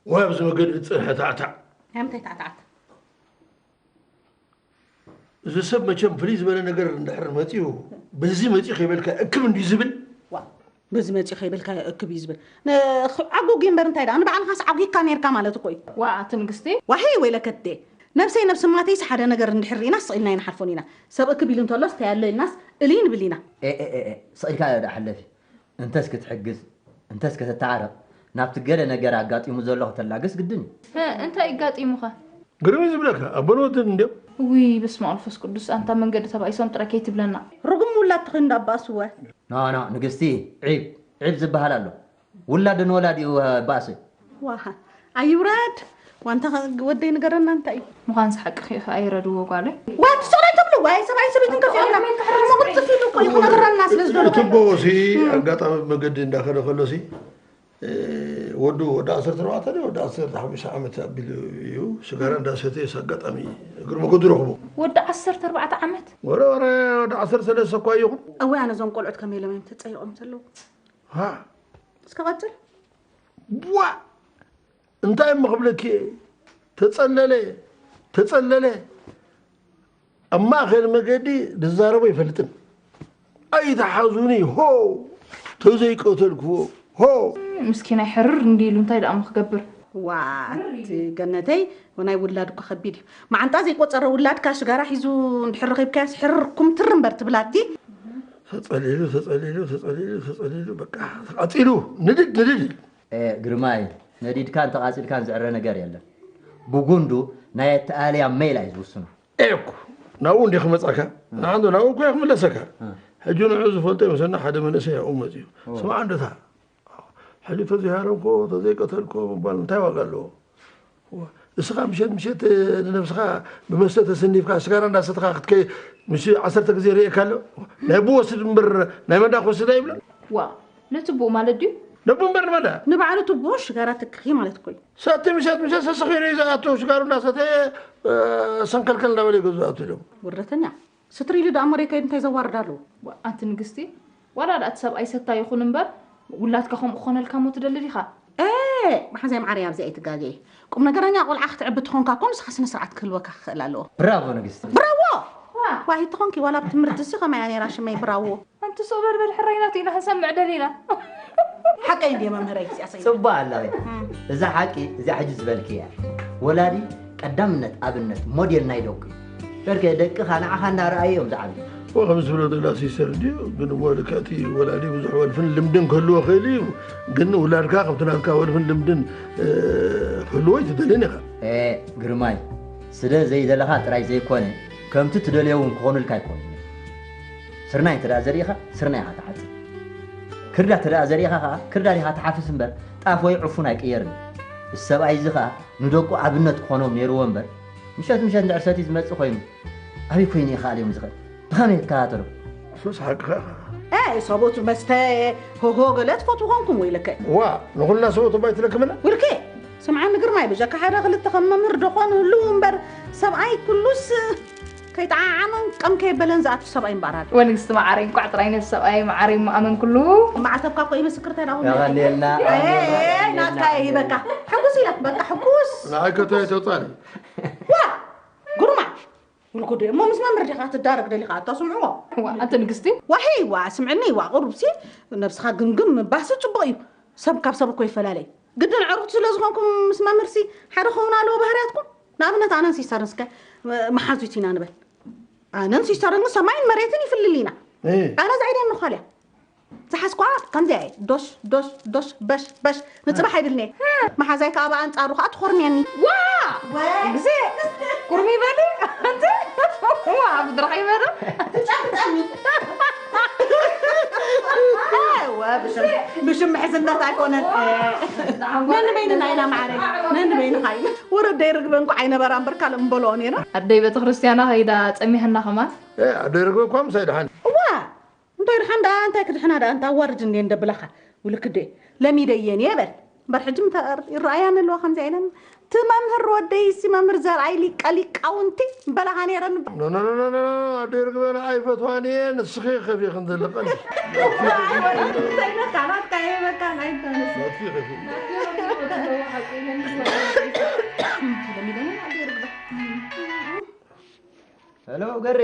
ወይ ኣብዚ መገዲ ዝፀንሐ ታዕታዕ። እንታይ ታዕታዕት? እዚ ሰብ መቸም ፍልይ ዝበለ ነገር እንድሕር መፂኡ፣ በዚ መፂኡ ከይበልካ እክብ እንዲዩ ዝብል። ዋ፣ በዚ መፂኡ ከይበልካ እክብ እዩ ዝብል። ዓጉጊ እምበር እንታይ ደኣ፣ ንባዕልኻስ ዓጒግካ ነይርካ ማለት እኮ እዩ። ዋ፣ ኣቲ ንግስቲ። ዋሂ ወይለከቴ፣ ነብሰይ ነብሲ ማተይስ ሓደ ነገር እንድሕር ርኢና ስቕ ኢልና ኣይንሓልፎን ኢና። ሰብ እክብ ኢሉ እንተሎስ እንታይ ኣሎ ኢልናስ እልይ ንብል ኢና። ኤ፣ ኤ፣ ኤ፣ ኤ፣ ስቕ ኢልካ ደኣ ሕለፊ። እንተስ ክትሕግዝ፣ እንተስ ከተተዓርቕ፣ ናብቲ ገለ ነገር ኣጋጢሙ ዘሎ ከተላግስ ግድን እዩ። እ፣ እንታይ ኣጋጢሙኸ? ግርም እዩ ዝብለካ፣ ኣቦን ወድን እንድዮም። ውይ፣ በስመ ኣብ መንፈስ ቅዱስ፣ ኣንታ መንገዲ ተባኢሶም ጥራይ ከይትብለና። ርጉም ውላድ ተኾይኑ እንዳባእስወ። ኖ፣ ኖ፣ ንግስቲ፣ ዒብ፣ ዒብ ዝበሃል ኣሎ። ውላድ ንወላዲኡ ባእሲ። ዋሃ፣ ኣይውረድ። ዋንታ ወደይ ንገረና እንታይ እዩ? ምዃንስ ሓቅኺ ኢኺ፣ ኣይረድዎ ጓለይ። ዋት ሶላይ ተብሉ፣ ዋይ ሰብኣይ ሰበይትን ከፍ ኢልና። እሞ ቅልጥፍ ኢሉ እኮ እዩ ክነግረና ስለ ዝደለኹ። እቲ ቦሲ ኣጋጣሚ መገዲ እንዳኸደ ከሎሲ፣ እ፣ ወዱ ወዲ ዓሰርተ ኣርባዕተ ድዩ ወዲ ዓሰርተ ሓሙሽተ ዓመት ኣቢሉ እዩ። ስጋራ እንዳሰተየስ ኣጋጣሚ እግሪ መገዱ ረኽቡ። ወዲ ዓሰርተ ኣርባዕተ ዓመት? ወረ፣ ወረ፣ ወዲ ዓሰርተ ሰለስተ እኳ ይኹን። እወ፣ ኣነ እዞም ቆልዑት ከመይ ኢሎም እዮም ተጸይቖም ዘለዉ? ሃ? እስከ ቀጽል። ቧ! እንታይ እሞ ክብለኪ እየ? ተጸለለ፣ ተጸለለ። ኣብ ማእከል መገዲ ዝዛረቦ ኣይፈልጥን። ኣይትሓዙኒ፣ ሆ! ተዘይቀተልክዎ፣ ሆ! ምስኪናይ ሕርር እንዲ ኢሉ እንታይ ደኣ እሞ ክገብር? ዋት ገነተይ፣ ናይ ውላድ እኮ ከቢድ እዩ። መዓንጣ ዘይቆጸረ ውላድካ ሽጋራ ሒዙ እንድሕር ረኺብካዮስ ሕርር ኩምትር እምበር ትብላቲ። ተጸሊሉ፣ ተጸሊሉ፣ ተጸሊሉ፣ ተጸሊሉ፣ በቃ ተቃጺሉ፣ ንድድ፣ ንድድ ኢሉ። ኤ፣ ግርማይ፣ ነዲድካን ተቓጺልካን ዝዕረ ነገር የለን። ብጉንዱ ናይ ኣተኣልያ ሜላ እዩ ዝውስኖ። ኤኩ፣ ናብኡ እንዲየ ክመጻካ። ንዓንዶ ናብኡ እኮ እየ ክምለሰካ። እ። ሕጂ ንዑ ዝፈልጦ ይመስለና ሓደ መንእሰይ ኣብኡ መጺኡ። ኦ። ስማዕ እንዶታ፣ ሕጂ ተዘይሃረምኮ፣ ተዘይቀተልኮ ምባል እንታይ ዋጋ ኣለዎ? ንስኻ ምሸት ምሸት ንነብስኻ ብመስተ ተሰኒፍካ፣ ስጋራ እንዳሰተኻ ክትከይ፣ ምሽ ዓሰርተ ግዜ ርእየካ ኣሎ። ናይ ብወስድ እምበር ናይ መንዳ ክወስድ ኣይብልን። ዋ፣ ነቲ ብኡ ማለት ድዩ? ነቡ እምበር ንመዳ። ንባዕሉ እቲ ብኡ ሽጋራ ትክኺ ማለት እኮ እዩ። ሰቲ ምሸት ምሸት ሰስኺ ርእዩ ዝኣቱ ሽጋሩ እንዳሰተየ፣ እ፣ ሰንከልከል እንዳበለ ይገዙ ዝኣቱ ኢሎም። ውርደተኛ። ስትር ኢሉ ደኣ መሬት ከይዱ እንታይ ዘዋርድ ኣለዎ? ዋ፣ ኣንቲ ንግስቲ፣ ዋላ ደኣ እቲ ሰብኣይ ሰታይ ይኹን እምበር፣ ውላድካ ከምኡ ክኾነልካ እሞ ትደሊ ዲኻ? ኤ፣ መሓዛይ መዓረይ፣ ኣብዚ ኣይትጋገ። ቁም ነገረኛ ቆልዓ ክትዕቢ ትኾንካ እኮ ንስኻ ስነ ስርዓት ክህልወካ ክኽእል ኣለዎ። ብራቮ ንግስቲ። ብራቮ! ዋ! ዋሂ ትኾንኪ ዋላ ብትምህርትሲ ከማይ እያ ነይራ ሽመይ፣ ብራቮ። ኣንቲ ሱቕ በል በል፣ ሕራይ ናቱ ኢና ክንሰምዕ ደሊና። ሓቀይ እንድየ መምህረይ፣ እዚኣ ሰይዳ። ጽቡቕ ኣለኺ። እም። እዛ ሓቂ፣ እዚኣ ሕጂ ዝበልክያ። ወላዲ ቀዳምነት ኣብነት ሞዴል ናይ ደቁ እዩ። በርከ ደቅኻ ንዓኻ እናረኣዩ እዮም ዝዓብዩ። እሞ ከም ዝብሎ ዘላ ሲስተር ድዩ? ግን እሞ ልክዕቲ ወላዲ ብዙሕ ወልፍን ልምድን ክህልዎ ክእል እዩ። ግን ውላድካ ከምቲ ናትካ ወልፍን ልምድን፣ እ፣ ክህልዎ ኣይትደልን ኢኻ። ኤ፣ ግርማይ፣ ስለ ዘይደለኻ ጥራይ ዘይኮነ፣ ከምቲ ትደልዮ እውን ክኾኑልካ ኣይኮኑን። ስርናይ እንተ ደኣ ዘሪእኻ፣ ስርናይ ኢኻ ትዓጽድ። ክርዳድ እንተ ደኣ ዘሪእኻ ኸኣ፣ ክርዳድ ኢኻ ትሓፍስ እምበር፣ ጣፍ ወይ ዕፉን ኣይቅየርን። እዚ ሰብኣይ እዚ ኸኣ ንደቁ ኣብነት ክኾኖም ነይርዎ እምበር፣ ምሸት ምሸት እንድሕር ሰትዩ ዝመጽእ ኮይኑ፣ ኣበይ ኮይኑ ይኸኣል እዮም ዝኽእል? ብኸመይ ይከታተሎ? ሱስ ሓቅኻ ኢኻ። ኤ፣ ሰቦት መስተ፣ ሆሆ ገለ ትፈትዉ ኾንኩም ወይለከ። ዋ፣ ንኹልና ሰቦት እባ ኣይትለክምና? ውልከ፣ ስምዓኒ ግርማይ፣ ብጀካ ሓደ ክልተ ከም መምህር ደኾን ህልው እምበር፣ ሰብኣይ ኩሉስ ከይጠዓዓመን ቀም ከየበለን ዝኣቱ ሰብኣይ እምበኣር ኣሎ። ወንግስቲ መዓረይ፣ እንቋዕ ጥራይ ነቲ ሰብኣይ መዓረይ እሞ ኣመንኩሉ። መዓልተብካ እኮ ይምስክር ተዳኹም። የቐንየልና። ኤ፣ ናትካ እየ ሂበካ። ሕጉስ ኢለ፣ በቃ ሕጉስ። ንዓይ ከቶ ኣይተውጻኒ። ዋ፣ ግርማ። ውልኩ ዶ እሞ ምስ መምህር ዲኻ ትዳረግ ደሊኻ? ኣታ ስምዕዎ። ዋ፣ ኣንቲ ንግስቲ። ዋሂ፣ ዋ፣ ስምዕኒ፣ ዋ፣ ቁሩብሲ ነብስኻ ግምግም ምባሲ ጽቡቕ እዩ። ሰብ ካብ ሰብ እኮ ይፈላለ እዩ። ግድን ኣዕሩኽቲ ስለ ዝኾንኩም ምስ መምህርሲ ሓደ ክኸውን ኣለዎ ባህርያትኩም። ንኣብነት ኣነን ሲስተርን እስከ መሓዙት ኢና ንበል። ኣነን ሲስተርን ሰማይን መሬትን ይፍልል ኢና። እ። ኣነ ዛይደን ንዃል እያ። ዝሓዝኳ ከምዚኣ እየ። ዶሽ፣ ዶሽ፣ ዶሽ፣ በሽ፣ በሽ። ንጽባሕ ኣይብልን'የ። መሓዛይ ከኣ ብኣንጻሩ ከኣ ትኾርምየኒ። ዋ! ወይ! ግዜ! ኩርሚ በሊ! ኣንቲ! ዋ! ብድረኽ ይበሉ! ትጫብጠኒ! ዋ፣ ብሽም፣ ብሽም ምሕዝነት ኣይኮነን። ነንበይንና ኢና ማዕረይ። ነንበይንኻ ኢና። ወረደይ ርግበ እንኳዕ ኣይነበራ እምበር ካልእ ምበልኦ ነይረ። ኣደይ ቤተክርስትያና ከይዳ ጸሚሐና ከማን። እ፣ ኣደይ ርግበ እኳ ምሳይ ደሓን። እዋ! እንታይ ድሓን ደኣ፣ እንታይ ክድሕና ደኣ፣ እንታይ ኣዋርድ እንዴ እንደብላኻ፣ ውልክዴ፣ ለሚደየን እየ በል። እምበር ሕጂ ምተ-፣ ይረኣያ ኣለዋ ከምዚኣ ኢለን፣ እቲ መምህር ወደይ፣ እሲ መምህር ዘርኣይ ሊቀ ሊቃውንቲ በላኻ ነይረን። ኖ፣ ኖ፣ ኖ፣ ኖ፣ ኖ፣ ኣደይ ርግበ ንዓይ ይፈትዋን እየ፣ ንስኺ ከፊ ክንዘለቀን። እንታይ በቃ፣ ናትካ እየ በቃ፣ ናይ ተነስ። ናትኪ ከፊ። ሄሎ ገሬ፣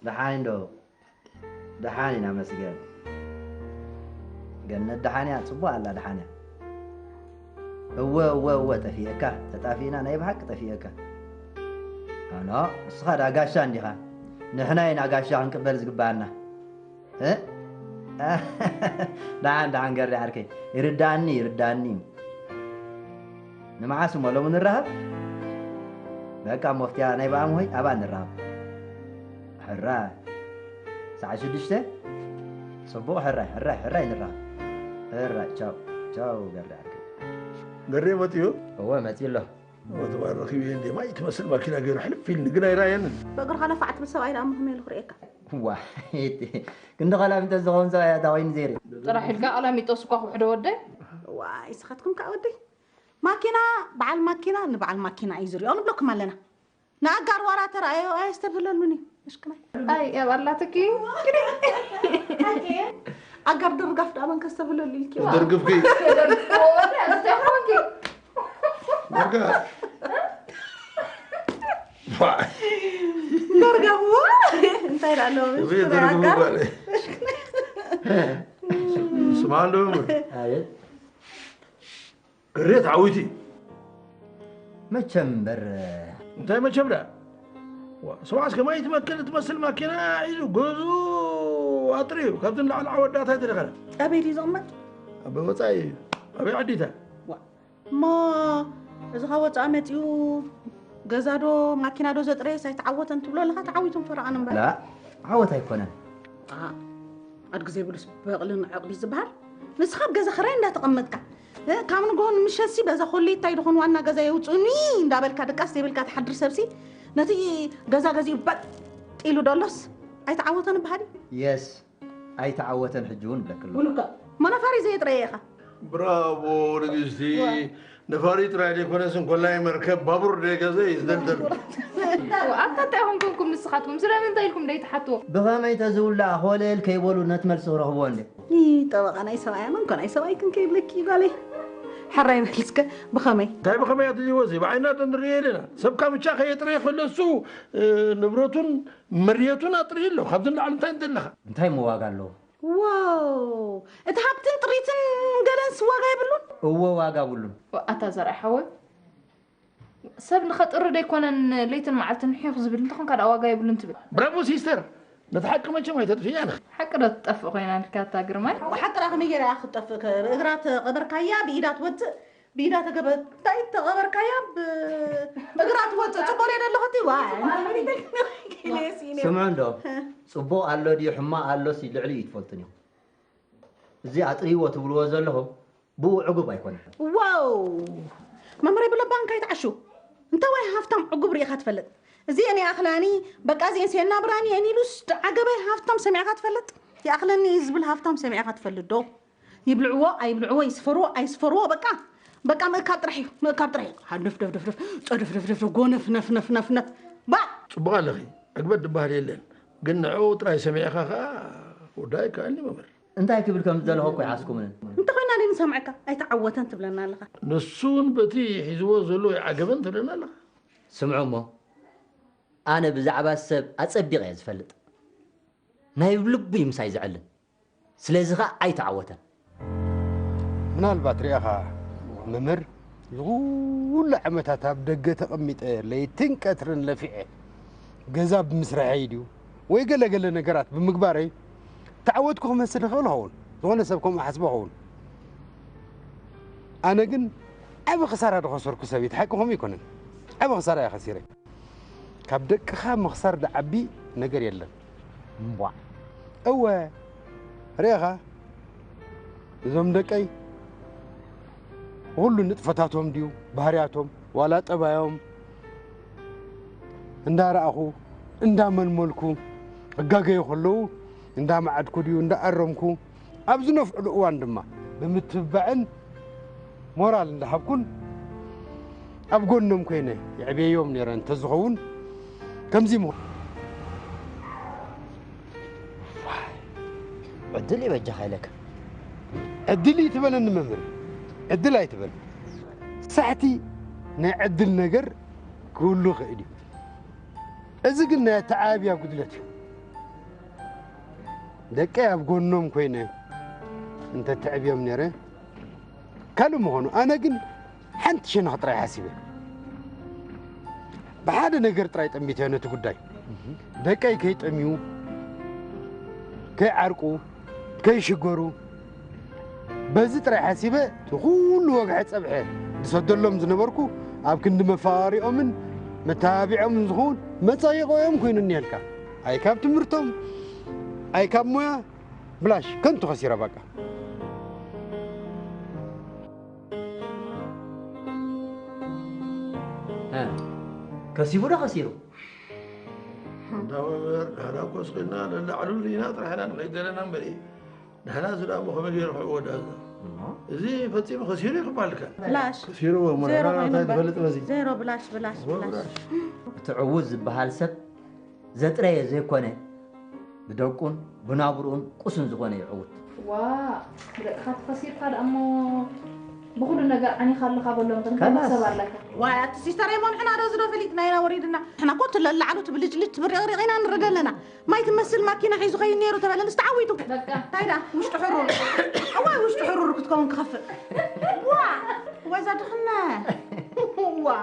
ደሓን እንዶ? ደሓን ኢና መስገን። ገነት ደሓን እያ፣ ጽቡቕ ኣላ፣ ደሓን እያ። እወ፣ እወ፣ እወ፣ ጠፊኤካ፣ ተጣፊእና ናይ ብሓቂ ጠፊኤካ። ኣኖ፣ ንስኻ ደኣ ጋሻ እንዲኻ፣ ንሕና ኢና ጋሻ ክንቅበል ዝግባኣና። እ? ደሓን፣ ደሓን ገሬ ዓርከይ፣ ይርዳእኒ፣ ይርዳእኒ እዩ። ንመዓስ እሞ ሎሚ ንራኸብ? በቃ ሞፍትያ ናይ በኣም ሆይ ኣብኣ ንራኸብ። ሕራይ። ሰዓት ሽዱሽተ? ጽቡቕ ሕራይ፣ ሕራይ፣ ሕራይ ንራኸብ። ሕራይ፣ ቻው፣ ቻው ገሬ ዓርከይ። ገሬ መጺኡ? እወ መጺኡ ኣሎ። እወ ተባረኽ ይብዬ እንዴ ማይ ትመስል ማኪና ገይሩ ሕልፍ ኢልኒ ግን ኣይረኣየንን። በእግርኻ ነፋዕ ትብል ሰብኣይ ደኣ ሞ ከመይ ኢሉ ክርእየካ? ዋ፣ ክንዲ ቀላሚጦስ ዝኸውን ሰብኣይ ኣታ ኮይኑ ዘይርኢ። ጥራሕ ኢልካ ቀላሚጦስ እኳ ክውሕዶ ወደይ። ዋይ ንስኻትኩም ከኣ ወደይ ማኪና በዓል ማኪና ንበዓል ማኪና እዩ ዝሪኦ ንብለኩም ኣለና። ንኣጋር ዋራ ተረኣዮ ኣየስተብህለሉን እዩ። ምሽክናይ። ኣይ ያባላትኪ። ኣጋር ደርጋፍ ደኣ መን ከስተብህለሉ ኢልኪ? ደርግፍኪ። ደርጋፍ። ደርጋፍ። ደርጋፍ። እንታይ ደኣ ኣለዎ? እቤት ምሽክናይ ደርግፍ ኣጋር። ይባል። ስማ ኣለዎ። ኣቤት። ግሬት ዓዊቲ። መቸም እምበር። እንታይ መቸም ደኣ? ዋ፣ ስማዕስ ከማይ ትመክል ትመስል ማኪና ሒዙ ገዙ ኣጥርዩ ካብቲ ንላዕሊ ዓወዳታ ይትደኸለ። ኣበይ ድዩ ዝቕመጥ? ኣብ ወጻኢ እዩ። ኣበይ ዓዲታ? ዋ፣ እሞ እዚ ካብ ወጻኢ መጺኡ ገዛ ዶ ማኪና ዶ ዘጥረየስ ኣይተዓወተን ትብሎ ኣለኻ? ተዓዊቱ ፈረቓን እምበር። ላ፣ ዓወት ኣይኮነን። ኣ፣ ኣድጊ ዘይብሉስ በቕልን ዕቕሊ ዝበሃል። ንስኻ ኣብ ገዛ ኽራይ እንዳተቐመጥካ፣ እ፣ ካብ ንግሆ ንምሸትሲ በዛ ኮሌታይ ድኾን ዋና ገዛ የውፅኡኒ እንዳበልካ ድቃስ ዘይብልካ ትሓድር ሰብሲ፣ ነቲ ገዛ ገዚኡ በጥ ኢሉ ደሎስ ኣይተዓወተን በሃሊ። የስ፣ ኣይተዓወተን ሕጂ እውን ብለክሎ። ብሉካ፣ እሞ ነፋሪ ዘየጥረየ ኢኻ። ብራቮ ንግስቲ። ዋ። ነፋሪ ጥራይ ዘይኮነስ እንኮላይ መርከብ ባቡር ደገዘ ይዝደልደል። ኣታ እንታይ ኾንኩም ንስኻትኩም? ስለምንታይ ኢልኩም ደይትሓትዎ? ብኸመይ ተዝውላእ ኾለል ከይበሉ ነቲ መልሲ ክረኽብዎ እንዴ? ይ፣ ጠበቓ ናይ ሰብኣያ መንኮ ናይ ሰብኣይ ክንከይብለኪ ጓለይ። ሕራይ በልስከ ብኸመይ? እንታይ ብኸመይ ኣትልዎ? እዚ ብዓይና ዶ ንርእዮ ኣለና? ሰብ ካምቻ ከየጥረየ ከሎ እሱ፣ እ፣ ንብረቱን መርየቱን ኣጥርዩ ኣሎ። ካብዚ ንላዕሊ እንታይ እንደለኻ? እንታይ እሞ ዋጋ ኣለዎ? ዋው! እቲ ሃብትን ጥሪትን ገለንስ ዋጋ የብሉን? እወ፣ ዋጋ ኣብሉን። ኣታ ዘርኣይ ሓወይ፣ ሰብ ንኸጥሪ ደይኮነን ለይትን መዓልትን ሒኽ ዝብል እንተኾንካ ደኣ ዋጋ የብሉን ትብል። ብራቮ ሲስተር! ነቲ ሓቂ መቸም ኣይተጥፍእያን ኢኺ። ሓቂ ዶ ትጠፍእ ኮይና ኣልካ ኣታ ግርማይ? ሓቂ ደኣ ከመይ ገይራ እያ ክትጠፍእ? ከ-፣ ብእግራ ተቐበርካያ ብኢዳ ትወጽእ፣ ብኢዳ ተገበ-፣ እንታይ ተቐበርካያ ብ-፣ እግራ ትወጽእ። ጽቡቕ ሪኦ ዘለኹ እቲ ዋ፣ እንታይ ስምዑ እንዶ፣ ጽቡቕ ኣሎ ድዩ ሕማቕ ኣሎስ ልዕሊ እዩ ትፈልጡን ኢኹም። እዚ ኣጥርይዎ ትብልዎ ዘለኹም ብኡ ዕጉብ ኣይኮነን። ዋው! መምህረይ ብሎ ባንካ ይትዓሹ። እንተዋይ ሃፍታም ዕጉብ ርኢኻ ትፈልጥ? እዚኤን ይኣኽላኒ፣ በቃ እዚኤን ሴና ብራኒ እየን ኢሉስ ደዓገበ ሃፍታም ሰሚዕካ ትፈልጥ? ይኣኽለኒ እዩ ዝብል ሃፍታም ሰሚዕካ ትፈልጥ ዶ? ይብልዕዎ ኣይብልዕዎ፣ ይስፈርዎ ኣይስፈርዎ፣ በቃ፣ በቃ ምእካብ ጥራሕ እዩ፣ ምእካብ ጥራሕ እዩ። ሃድፍ ደፍ ደፍ ደፍ፣ ጸድፍ ደፍ ደፍ፣ ጎነፍ ነፍ ነፍ ነፍ ነፍ። ባ! ጽቡቕ ኣለኺ፣ ዕግበት ዝበሃል የለን። ግን ንዕኡ ጥራይ ሰሚዕኻ ኸኣ ክውዳእ ኣይከኣልን እዩ መምህር። እንታይ ክብል ከም ዝደለኹ እኮ ኣይሓዝኩምን። እንተኾይና ደይ ንሰምዐካ፣ ኣይተዓወተን ትብለና ኣለኻ። ንሱ እውን በቲ ሒዝዎ ዘሎ ኣይዓገበን ትብለና ኣለኻ። ስምዑ እሞ፣ ኣነ ብዛዕባ ሰብ ኣጸቢቐ እየ ዝፈልጥ። ናይ ልቡ እዩ ምሳይ ዝዕልን። ስለዚ ኸኣ ኣይተዓወተን። ምናልባት ርኢኻ መምህር፣ እዚ ኩሉ ዓመታት ኣብ ደገ ተቐሚጠ ለይትን ቀትርን ለፊዐ ገዛ ብምስራሐይ ድዩ ወይ ገለ ገለ ነገራት ብምግባረይ ተዓወትኩ ክመስል ይኽእል ይኸውን። ዝኾነ ሰብ ከምኡ ሓስቦ ይኸውን። ኣነ ግን ዓቢ ክሳራ ዝኸሰርኩ ሰብ እየ። እቲ ሓቂ ከምኡ ኣይኮነን። ዓቢ ክሳራ እየ ከሲረ። ካብ ደቅኻ ምኽሳር ዝዓቢ ነገር የለን። እምቧዕ። እወ፣ ርኢኻ፣ እዞም ደቀይ ኩሉ ንጥፈታቶም ድዩ፣ ባህርያቶም፣ ዋላ ጠባዮም እንዳረኣኹ፣ እንዳመልመልኩ፣ ክጋገዩ ከለዉ እንዳመዓድኩ ድዩ፣ እንዳኣረምኩ፣ ኣብ ዝነፍዕሉ እዋን ድማ ብምትብባዕን ሞራል እንዳሃብኩን ኣብ ጎኖም ኮይነ የዕብየዮም ነይረ እንተዝኸውን ከምዚ ምኾ-፣ ዕድል እዩ በጃኻ ኢለካ። ዕድል እዩ ትበለኒ መምህር። ዕድል ኣይትበል። ሳሕቲ ናይ ዕድል ነገር ክህሉ ይኽእል እዩ። እዚ ግን ናይ ኣተዓባብያ ጉድለት እዩ። ደቀይ ኣብ ጎኖም ኮይነ እንተትዕብዮም ነይረ ካልእ ምኾኑ። ኣነ ግን ሓንቲ ሸነኽ ጥራይ ሓሲበ። ብሓደ ነገር ጥራይ ጠሚተ ነቲ ጉዳይ። ደቀይ ከይጠምዩ፣ ከይዓርቁ፣ ከይሽገሩ፣ በዚ ጥራይ ሓሲበ እቲ ኩሉ ወግሐ ጸብሐ ዝሰደሎም ዝነበርኩ ኣብ ክንዲ መፋሪኦምን መተባቢዖምን ዝኸውን መጻይቆኦም ኮይኑ እኒሀልካ። ኣይ ካብ ትምህርቶም፣ ኣይ ካብ ሞያ፣ ብላሽ ከንቱ ከሲረ በቃ። እ፣ ከሲቡ ዶ ከሲሩ? እንዳ መምህር ንሕና እኮ ስቕ ኢልና ነላዕሉ ርኢና ጥራሕ ኢና ንኸይድ ዘለና እምበር እዩ። ንሕና እዚ ደኣ እሞ ከመይ ገይሩ ክዕወት ደኣ እዚ? እዚ ፈጺሙ ከሲሩ እዩ ክበሃል ከ? ብላሽ ከሲሩ እሞ ዜሮ ንሕና ኮይኑ እንታይ እምበር። ትፈልጥ በዚ? ዜሮ ብላሽ ብላሽ ብላሽ። እቲ ዕዉት ዝበሃል ሰብ ዘጥረየ ዘይኮነ ብደቁን ብናብርኡን ቁሱን ዝኾነ እዩ ዕዉት። ዋ ብደቅኻ ተኸሲርካ ደኣ እሞ ብኹሉ ነገር ዓኒኻ ኣለኻ በሎም። እንታይ ከላስ። መክሰብ ኣለካ? ዋይ ኣቲ ሲስተር የመንሑና ዶ ዝዶ ፈሊጥና ኢና ወሪድና። ንሕና እኮ ትለላዕሉ ትብልጭልጭ ትብርቕሪቕ ኢና ንረደ ኣለና። ማይ ትመስል ማኪና ሒዙ ከይድ ነይሩ ተበለ ምስ ተዓዊቱ። በቃ። እንታይ ዳ ውሽጢ ሕሩር። እዋይ ውሽጢ ሕሩር ክትከውን ክኸፍእ። ዋ ወዛ ድኽነት። ዋ